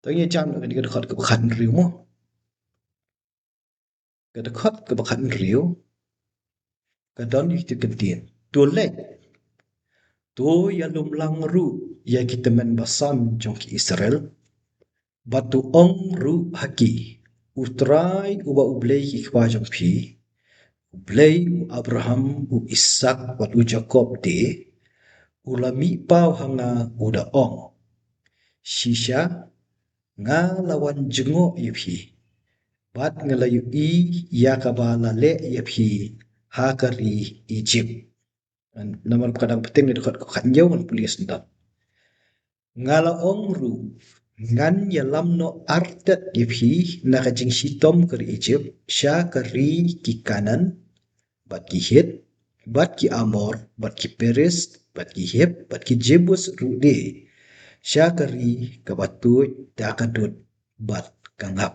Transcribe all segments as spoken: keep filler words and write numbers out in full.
To ngin ïa jam noh kane ka dkhot kaba khathynriew mo. Ka dkhot kaba khathynriew ka don ïa kito ki kyntien. To leit, to ïalum lang ruh ïa ki tymmen basan jong ki Israel, bad to ong ruh ha ki, U Trai uba U Blei ki kpa jong phi, U Blei u Abraham, u Isak bad u Jakob te, u la mih paw ha nga u da ong, shisha nga la wan jngoh ïa phi, bad nga la ïohi ïa kaba la leh ïa phi ha ka ri Ijipt. Namar ba ka dang bteng na dkhot kaba khathynñiew, ngan pule syndon. Nga la ong ruh, ngan ïalam noh artat ïa phi na ka jingshitom ka ri Ijipt sha ka ri ki Kanaan, bad ki Hit, bad ki Amor, bad ki Periz, bad ki Hiv, bad ki Jebus ruh de, sha ka ri kaba tuid da ka dud bad ka ngap.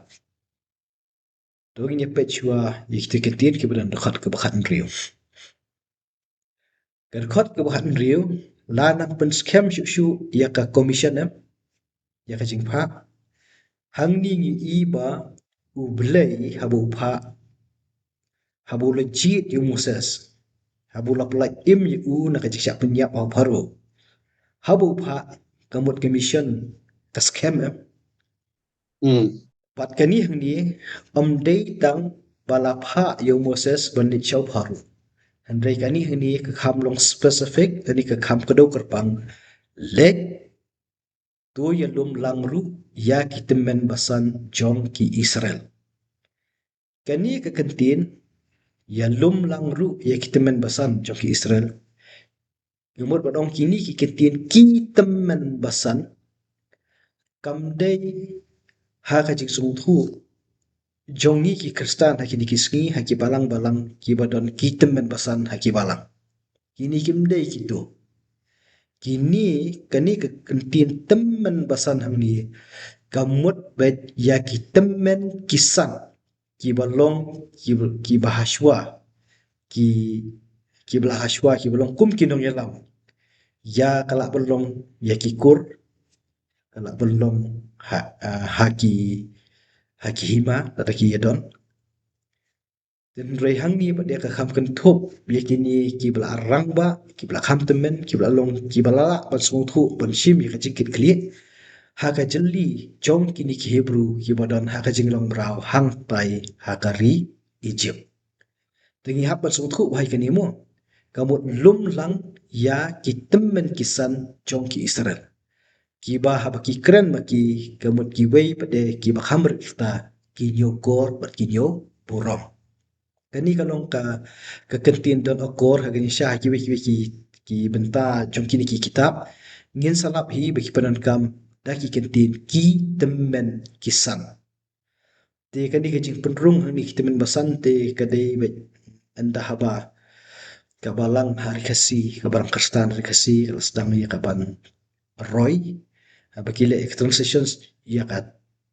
To ngin ïa peit shuwa ïa kito ki kyntien kiba don dkhot kaba khathynriew. Ka dkhot kaba khathynriew la nang pynskhem shuh shuh ïa ka commission, em, ïa ka jingphah. Hangne ngi i ba U Blei haba u phah, haba u la jied ïa u Moses, haba u la pyllait im ïa u na ka jingshah pynïap ha u Pharaoh, haba u phah, ka mut ka mission ka skhem, em. Hmm. Bad kane hangne ym dei tang ba la phah ïa u Moses ban leit sha u Pharaoh. Hynrei kane hangne ka kham long specific, kane ka kham kdew kyrpang. Leit, to ïalum lang ruh ïa ki tymmen basan jong ki Israel. Kane ka kyntien, ïalum lang ruh ïa ki tymmen basan jong ki Israel. Ka mut ba dang kine ki kyntien ki tymmen basan, kam dei ha ka jingsngewthuh jong ngi ki Khristan ha kine ki sngi, ha ki balang balang kiba don ki tymmen basan ha ki balang. Kine kim dei kito. Kine, kane ka kyntien tymmen basan hangne ka mut beit ïa ki tymmen ki san kiba long, kiba, kiba hashwa, ki, kiba la hashwa, kiba long kum ki nongïalam. Ïa ka lah ban long ïa ki kur, ka lah ban long ha, ah, ha ki, ha ki hima, lada ki ïadon. Hynrei hangne pat de ka kham kynthup ïa kine kiba la rangbah, kiba la kham tymmen, kiba la long, kiba la lah ban sngewthuh ban shim ïa ka jingkitkhlieh ha ka jylli jong kine ki Hebru kiba don ha ka jinglong mraw hangtai ha ka ri Ijipt. Te ngi hap ban sngewthuh bha ïa kane mo. Ka mut lum lang ïa ki tymmen ki san jong ki Israel, kiba haba ki kren ma ki, ka mut kiwei pat de kiba kham rit rta ki ñiewkor bad ki ñiewburom. Kane ka long ka, ka kyntien don akor ha kane sha ha kiwei kiwei ki, ki bynta jong kine ki kitab. Ngin sa lap hi ba ki pyndonkam da ki kyntien ki tymmen ki san. Te kane ka jingpynrung hangne ki tymmen basan te ka dei beit ynda haba ka balang ha ri Khasi, ka balang Khristan ha ri Khasi ka la sdang ïa ka ban roi, haba ki leh ïa ka transition ïa ka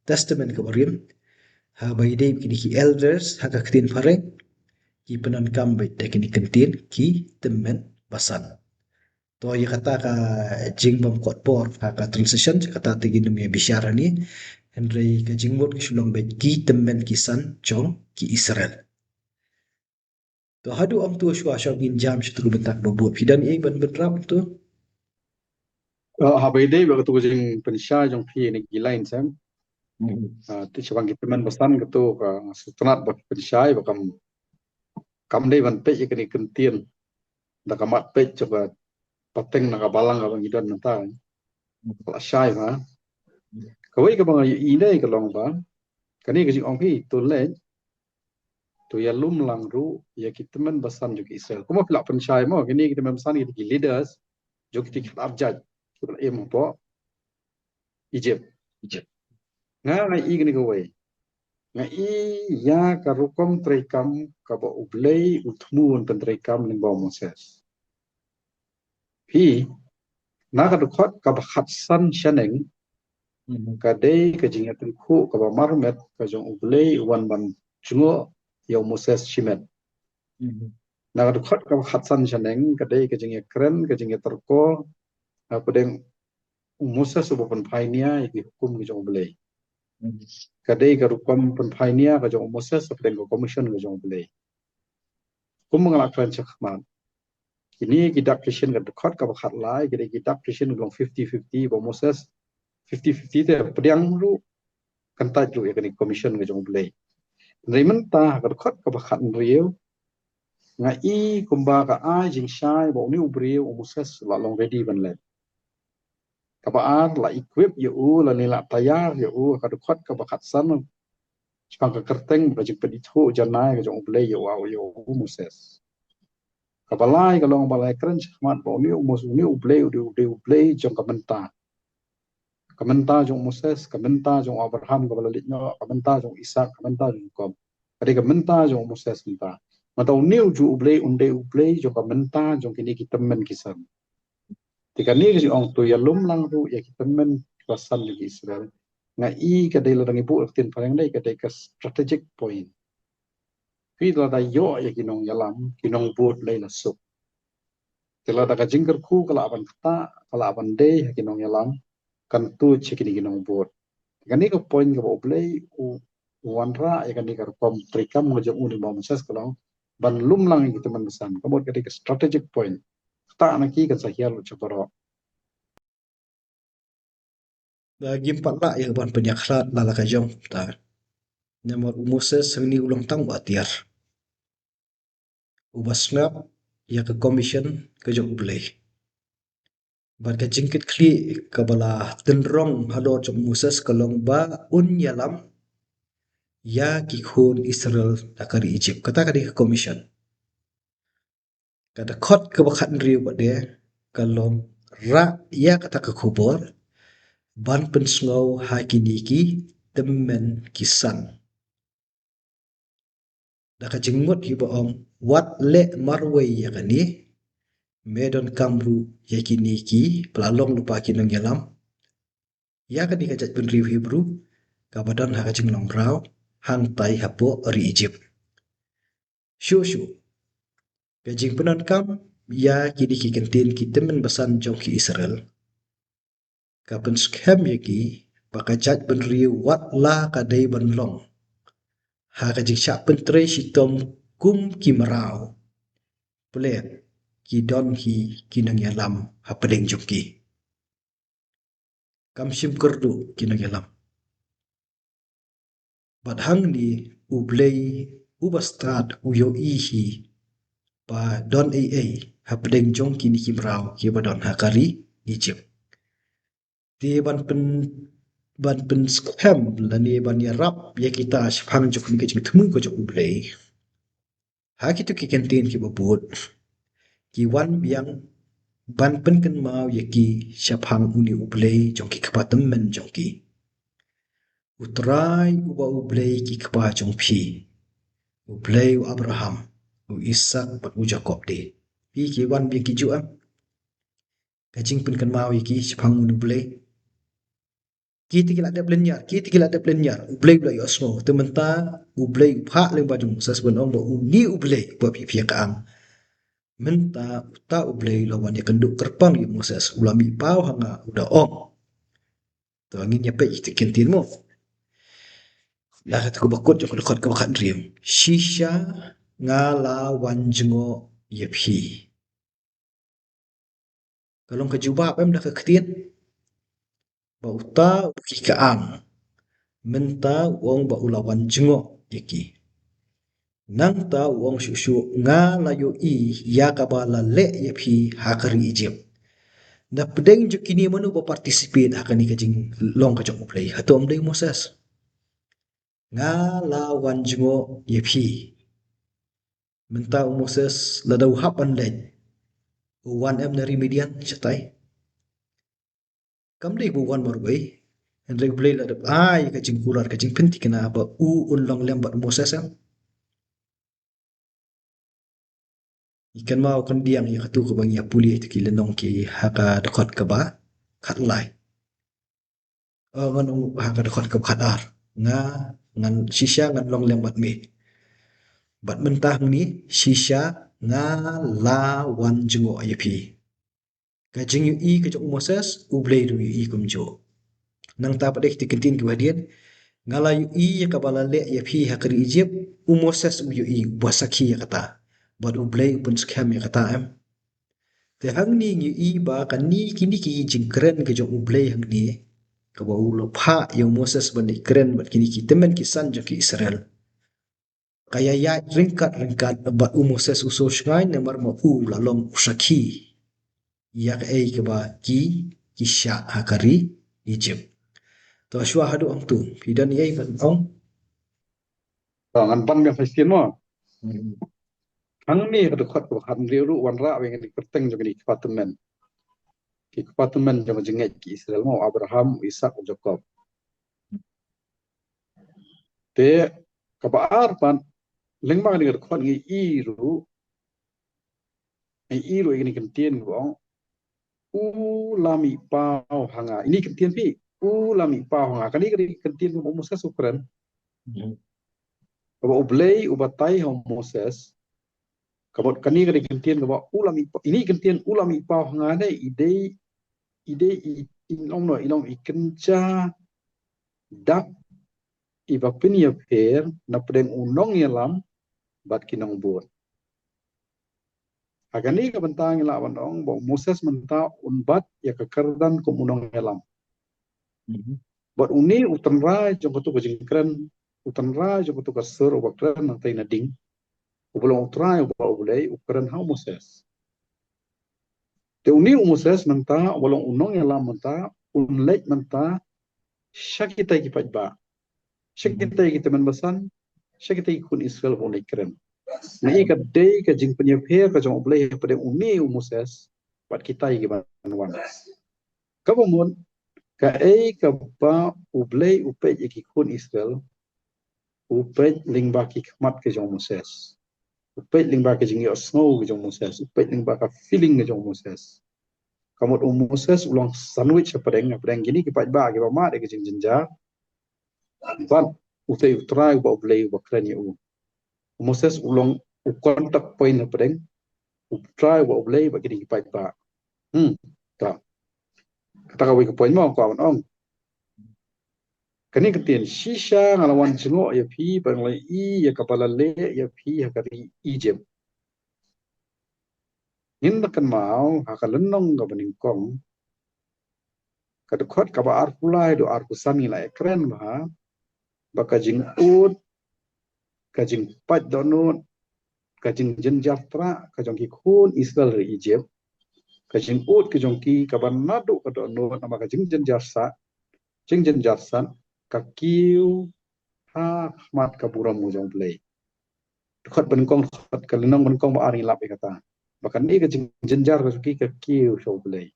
Testament kaba rim, haba ïadei bad kine ki elders ha ka ktien phareng, ki pyndonkam beit da kine ki kyntien ki tymmen basan. To ïa kata ka jingbymkot por ha ka transition, ïa kata te ngin ym ïa bishar hangne. Hynrei ka jingmut ka shu long beit ki tymmen ki san jong ki Israel. To haduh ong to shuwa shuwa ngin jam sha tu ka bynta kaba bud, phi don ei ban bynrap to? Eh, haba ïadei bad katu ka jingpynshai jong phi na ki lines, em. Hmm. Ah, te shaphang ki tymmen basan katu ka sngewtynnat ba pynshai ba kam, kam dei ban peit ïa kane ka kyntien da ka mat peit jong ka pateng na ka balang kaba ngi don mynta. Hmm. Ka la shai bha. Hmm. Kawei kaba nga ïohi dei ka long ba kane ka jingong phi, to leit, to ïalum lang ruh ïa ki tymmen basan jong ki Israel. Kumba phi la pynshai mo, kine ki tymmen basan ki dei ki leaders jong kito ki khatar jait kiba la im hapoh Egypt. Egypt. Nga, nga i kane kawei. Nga i ïa ka rukom treikam kaba U Blei u thmu ban pyntreikam lyngba u Moses. Phi, na ka dkhot kaba khatsan shaneng, mhm, ka dei ka jingïatyngkhuh kaba marmet ka jong U Blei u wan ban jngoh ïa u Moses shimet. Mhm. Na ka dkhot kaba khatsan shaneng ka dei ka jingïakren, ka jingïatorkor hapdeng u Moses uba pynphai nia ïa ki hukum ki jong U Blei. ka dei ka rukom pynphai nia ka jong u Moses hapdeng ka commission ka jong u Blei. Kum nga la kren shakhmat, kine ki dak ki shin ka dkhot kaba khatlai ki dei ki dak ki shin ka long fifty fifty ba u Moses, fifty fifty te pdiang ruh, kan tait ruh ïa kane ka commission ka jong u Blei. Hynrei mynta ha ka dkhot kaba khathynriew, nga i kumba ka ai jingshai ba une u briew u Moses la long ready ban leit. Kaba ar, la equip ïa u, lane la tayar ïa u, ka dkhot kaba khatsan shaphang ka kyrteng ka jingpynithuh janai ka jong u Blei ïa u, ïa u Moses. Kaba lai ka long ba la kren shakhmat ba une u Mos-, une u Blei u dei, u dei u Blei jong ka mynta. Ka mynta jong u Moses, ka mynta jong u Abraham kaba la leit noh, ka mynta jong u Isak, ka mynta jong u Jakob. Ka dei ka mynta jong u Moses mynta. Mynta une u ju u Blei un dei u Blei jong ka mynta jong kine ki tymmen ki san. Te kane ka jingong to ïalum lang ruh ïa ki tymmen ki ba san jong ki Israel, nga i ka dei, lada ngi buh ktien phareng dei, ka dei ka strategic point. Phi lada ïoh ïa ki nongïalam, ki nongbud lei la suk. Te lada ka jingkyrkhu ka lah ban ktah, ka lah ban dei ha ki nongïalam, kan tuid sha kine ki nongbud. Kane ka point kaba u Blei u, u wanrah ïa kane ka rukom treikam ka jong u lyngba u Moses ka long ban lum lang ïa ki tymmen basan. Ka mut ka dei ka strategic point. Ktah na ki kan sa hiar lut sha baroh. Ba ngim pat lah ïa ban pynïakhlad la la ka jong ta. Namar u Moses hangne u long tang u atiar, uba sngap ïa ka commission ka jong u Blei. Bad ka jingkitkhlieh kaba la tynrong halor jong u Moses ka long ba un ïalam ïa ki khun Israel na ka ri Egypt. Kata ka dei ka commission. Ka dkhot kaba khathynriew pat de ka long rah ïa kata ka khubor ban pynsngew ha kine ki tymmen ki san. Da ka jingmut kiba ong, wat leh marwei ïa kane, me donkam ruh ïa kine ki, ba la long lypa ki nongïalam ïa kane ka jaitbynriew Hebru kaba don ha ka jinglong mraw hangtai hapoh ri Egypt. Shuh shuh, ka jingpyndonkam ïa kine ki kyntien ki tymmen basan jong ki Israel ka pynskhem ïa ki ba ka jaitbynriew wat la ka dei ban long ha ka jingshah pyntrei shitom kum ki mraw, pule ki don hi ki nongïalam hapdeng jong ki. Kam shim kyrduh ki nongïalam. Bad hangne u Blei uba stad u ïohi hi ba don ei ei hapdeng jong kine ki mraw kiba don ha ka ri Egypt. Te ban pyn, ban pynskhem lane ban ïarap ïa kita shaphang jong kane ka jingthmu ka jong u Blei, ha kito ki kyntien kiba bud ki wan biang ban pynkynmaw ïa ki shaphang une u Blei jong ki kpa tymmen jong ki. U Trai uba u Blei ki kpa jong phi, u Blei u Abraham, u Isak bad u Jakob de. Phi, ki wan biang ki juh em? Ka jingpynkynmaw ïa ki shaphang une u Blei. Kita ki la dep lynñiar, kita ki la dep lynñiar, u Blei u la ïohsngew. Te mynta u Blei u phah lyngba jong u Moses ban ong ba une u Blei uba phi phi ïa ka ang. Mynta uta u Blei u la wan ïakynduh kyrpang ïa u Moses, u la mih paw ha nga, u da ong. To ngin ïa peit ïa ki kyntien mo. La kata kaba kut jong ka dkhot kaba khathynriew. Shisha nga la wan jngoh ïa phi. Ka long ka jubab em da ka ktien ba uta uba ki ka ang. Mynta u ong ba u la wan jngoh ïa ki. Nangta u ong shuh shuh, nga la ïohi ïa kaba la leh ïa phi ha ka ri Egypt. Na pdeng jong kine mano ba participate ha kane ka jinglong ka jong u Blei? Hato ym dei u Moses? Nga la wan jngoh ïa phi. Mynta u Moses lada u hap ban leit, u wan em na ri Midian shatai? Kam dei ba u wan marwei. Hynrei u Blei la dep ai ka jingkular, ka jingpynthikna ba u un long lem bad u Moses em. Ngi kynmaw khyndiat ïa katu kaba ngi ïa pule ïa ki lynnong ki ha ka dkhot kaba khatlai. Eh, ngan ong ha ka dkhot kaba khatar. Nga, ngan shisha ngan long lem bad me. Bad mynta hangne shisha nga la wan jngoh ïa phi. Ka jingïohi ka jong u Moses, u Blei ruh u ïohi kumjuh. Nangta pat de kita ki kyntien kiba hadien, Nga la ïohi ïa kaba la leh ïa phi ha ka ri Ijipt, u Moses u ïohi, u ba sakhi ïa kata. Bad U Blei u pynskhem ïa kata, em. Te hangne ngi ïohi ba kane, kine ki jingkren ki jong U Blei hangne, kaba u la phah ïa u Moses ban ïakren bad kine ki tymmen ki san jong ki Israel, ka ïaid ryngkat ryngkat bad u Moses u sngewsynei namar ma u la long u sakhi ïa kaei kaba ki, ki shah ha ka ri Ijipt. To, shuwa haduh hangto, phi don ei ban ong? To, ngan ban biang sa shisien mo. Hmm. Hangne ka dkhot kaba khathynriew ruh wanrah ïa kine ki kyrteng jong kine ki kpa tymmen. Ki kpa tymmen jong ka jingngeit ki Israel mo, Abraham, Isak, Jakob. Te kaba ar pat, lyngba kane ka dkhot ngi ïohi ruh, ngi ïohi ruh ïa kane ka kyntien kaba ong, u la mih paw ha nga. Ine i kyntien phi, u la mih paw ha nga. Kane ka dei ka kyntien kaba u Moses u kren. Hmm. Kaba U Blei u batai ha u Moses. Kaba kane ka dei ka kyntien kaba u la mih paw, ine i kyntien u la mih paw ha nga ne, i dei, i dei i, i long no, i long i kynja dak iba pynïapher napdeng u nongïalam bad ki nongbud. Ha kane ka bynta ngi lah ban ong ba u Moses mynta un bat ïa ka kyrdan kum u nongïalam. Mhm. Bad une u tynrai jong kato ka jingkren, u tynrai jong kato ka sur uba kren nangtai nading, uba long u Trai uba U Blei u kren ha u Moses. Te une u Moses mynta, uba long u nongïalam mynta, un leit mynta sha kitai ki paidbah, sha kitai ki tymmen basan, sha kitai ki khun Israel ba un leit kren. Nga ïohi ka dei ka jingpynïapher ka jong U Blei hapdeng une u Moses bad kitai kiban wan. Kaba mut, kaei kaba U Blei u peit ïa ki khun Israel, u peit lyngba ki khmat ki jong u Moses. U peit lyngba ki jingïohsngew ki jong u Moses. U peit lyngba ka feeling ki jong u Moses. Ka mut u Moses u long sandwich hapdeng, hapdeng kine ki paidbah kiba mad ïa ki jingjynjar. Bad utei u Trai uba U Blei uba kren ïa u. U Moses u long u contact point hapdeng u Trai uba U Blei bad kine ki paidbah. Hmm, ta. Kata kawei ka point mo, kwah ban ong. Kane ka ktien, shisha nga la wan jngoh ïa phi, ba nga la ïohi ïa kaba la leh ïa phi ha ka ri Ijipt. Ngin da kynmaw ha ka lynnong kaba nyngkong, ka dkhot kaba arphew lai haduh arphew san ngi la ïakren bha, ba ka jingud, ka jingpait dohnud, ka jingjynjar trah ka jong ki khun Israel ha ri Ijipt, ka jingud ka jong ki kaba naduh ka dohnud namar ka jingjynjar sat, jingjynjar sat, ka kiew ha khmat ka burom ka jong U Blei. Dkhot ba nyngkong, dkhot ka lynnong ba nyngkong ba ar ngi lap ïa kata. Ba kane ka jingjynjar ka jong ki ka kiew sha U Blei.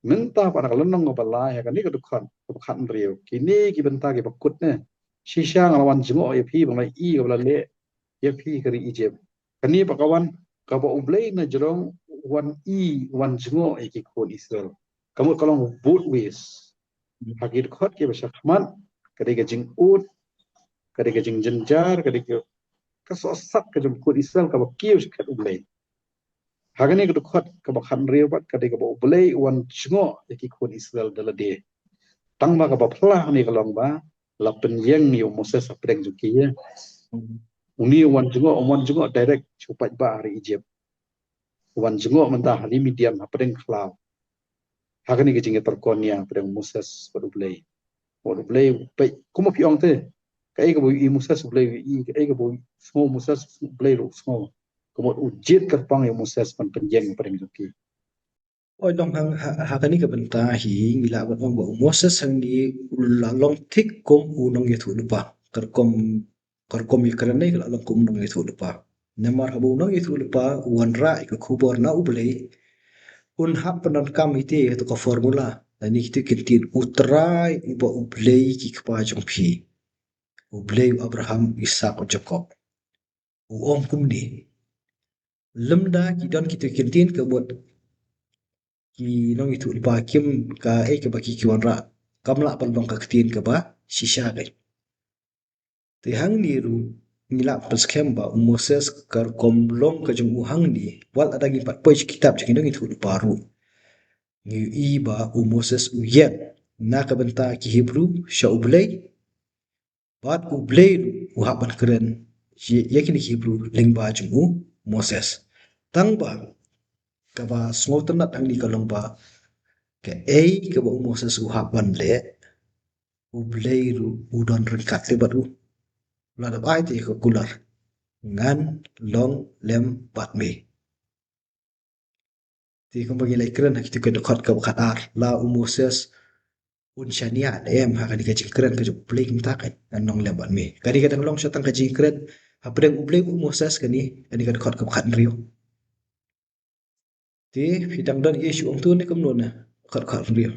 Mynta pat na ka lynnong kaba lai ha kane ka dkhot kaba khathynriew, kine ki bynta kiba kut ne. Shisha nga la wan jngoh ïa phi, ba nga la ïohi kaba la leh ïa phi ha ka ri Ijipt. Kane pat ka wan kaba U Blei na jrong wan ïohi, wan jngoh ïa ki khun Israel. Ka mut ka long both ways. Ha ki dkhot kiba sha khmat, ka dei ka jingud, ka dei ka jingjynjar, ka dei ka, ka sohsat ka jong ki khun Israel kaba kiew sha khet U Blei. Ha kane ka dkhot kaba khathynriew pat, ka dei kaba U Blei u wan jngoh ïa ki khun Israel da lade. Tang ba kaba phylla hangne ka long ba la pynïeng ïa u Moses hapdeng jong ki ïa. Une u wan jngoh, u wan jngoh direct sha u paidbah ha ri Ijipt. U wan jngoh mynta ha ri Midian hapdeng khlaw. Ha kane ka jingïatrei kynja hapdeng u Moses bad U Blei. Bad U Blei u peit, kumba phi ong te. Kaei kaba u ïohi u Moses U Blei u ïohi, kaei kaba u sngew u Moses U Blei ruh u sngew. Ka mut u jied kyrpang ïa u Moses ban pynïeng hapdeng jong ki. Oi, long hang ha, ha kane ka bynta hi ngi lah ban ong ba u Moses hangne u la long thik kum u nongïathuhlypa. Ka rukom, ka rukom ïakren ne ka la long kum u nongïathuhlypa. Namar haba u nongïathuhlypa u wanrah ïa ka khubor na U Blei, un hap pyndonkam ïa kata ka formula. Lane kita ki ktien, U Trai uba U Blei ki kpa jong phi, U Blei u Abraham, Isak, u Jakob. U ong kumne. Lymda ki don kita ki ktien ka mut ki nongïathuhlypa kim, kaei kaba ki, ki wanrah kam lah ban long ka ktien kaba shisha kein. Te hangne ruh ngi lah pynskhem ba u Moses ka rukom long ka jong u hangne, wat lada ngim pat poi sha kitab jong ki nongïathuhlypa ruh, ngi ïohi ba u Moses u ïeng na ka bynta ki Hebru sha U Blei, Bad U Blei ruh u hap ban kren ïa, ïa kine ki Hebru lyngba jong u Moses. Tang ba kaba sngewtynnat hangne ka long ba kaei kaba u Moses u hap ban leh, U Blei ruh u don ryngkat te bad u. La dep ai te ka kular, ngan long lem bad me. Te kumba ngi la kren ha kito ki dkhot kaba khatar, la u Moses un shaniah ne em ha kane ka jingkren ka jong U Blei kumta ka, ngan long lem bad me. Kane ka dang long sha tang ka jingkren hapdeng U Blei bad u Moses kane, kane ka dkhot kaba khathynriew. Te phi dang don issue ong tu ne kumno ne khathynriew.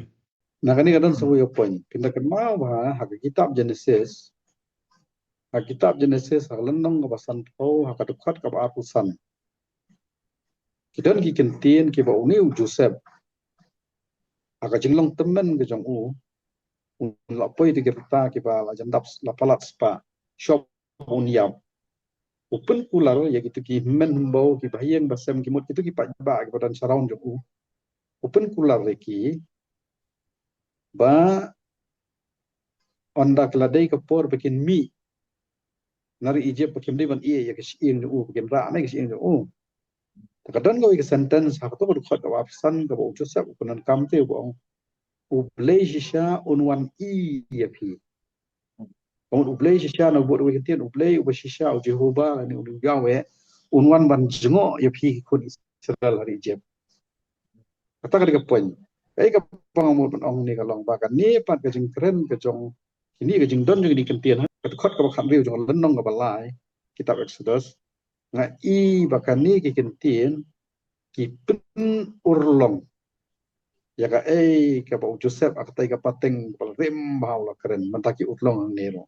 Na kane ka don sa kawei ka point. Phin da kynmaw ba ha ka kitab Genesis, ha ka kitab Genesis ha ka lynnong kaba sanphew ha ka dkhot kaba arphew san, ki don ki kyntien kiba une u Joseph ha ka jinglong tymmen ka jong u, u la poi da ki rta kiba la jan dap, la palat spah, shop un ïap. U pynkular ïa kito ki hynmen hynbew, ki bahaïing bahasem, ki mut kito ki paidbah kiba don sharound jong u. U pynkular ïa ki ba ynda ka la dei ka por ba kin mih na ri Egypt ba kim dei ban ïeh ïa ka shyieng jong u, ba kin rah ne ka shyieng jong u. Te ka don kawei ka sentence ha kato ka dkhot kaba arphew san kaba u Joseph u pyndonkam te, u ba ong, U Blei shisha un wan ïeh ïa phi. Ka mut U Blei shisha, na u bud kawei ka kyntien, U Blei uba shisha, u Jehovah lane u Yahweh, un wan ban jngoh ïa phi ki khun Israel ha ri Egypt. Kata ka dei ka point. Kaei kaba nga mut ban ong ne ka long ba kane pat ka jingkren ka jong kine, ka jingdon jong kine ki kyntien ha ka dkhot kaba khathynriew jong ka lynnong kaba lai kitab Exodus, nga i ba kane ki kyntien ki pynurlong ïa kaei kaba u Joseph ha katei ka pateng kaba la rim bha u la kren, mynta ki urlong hangne ruh.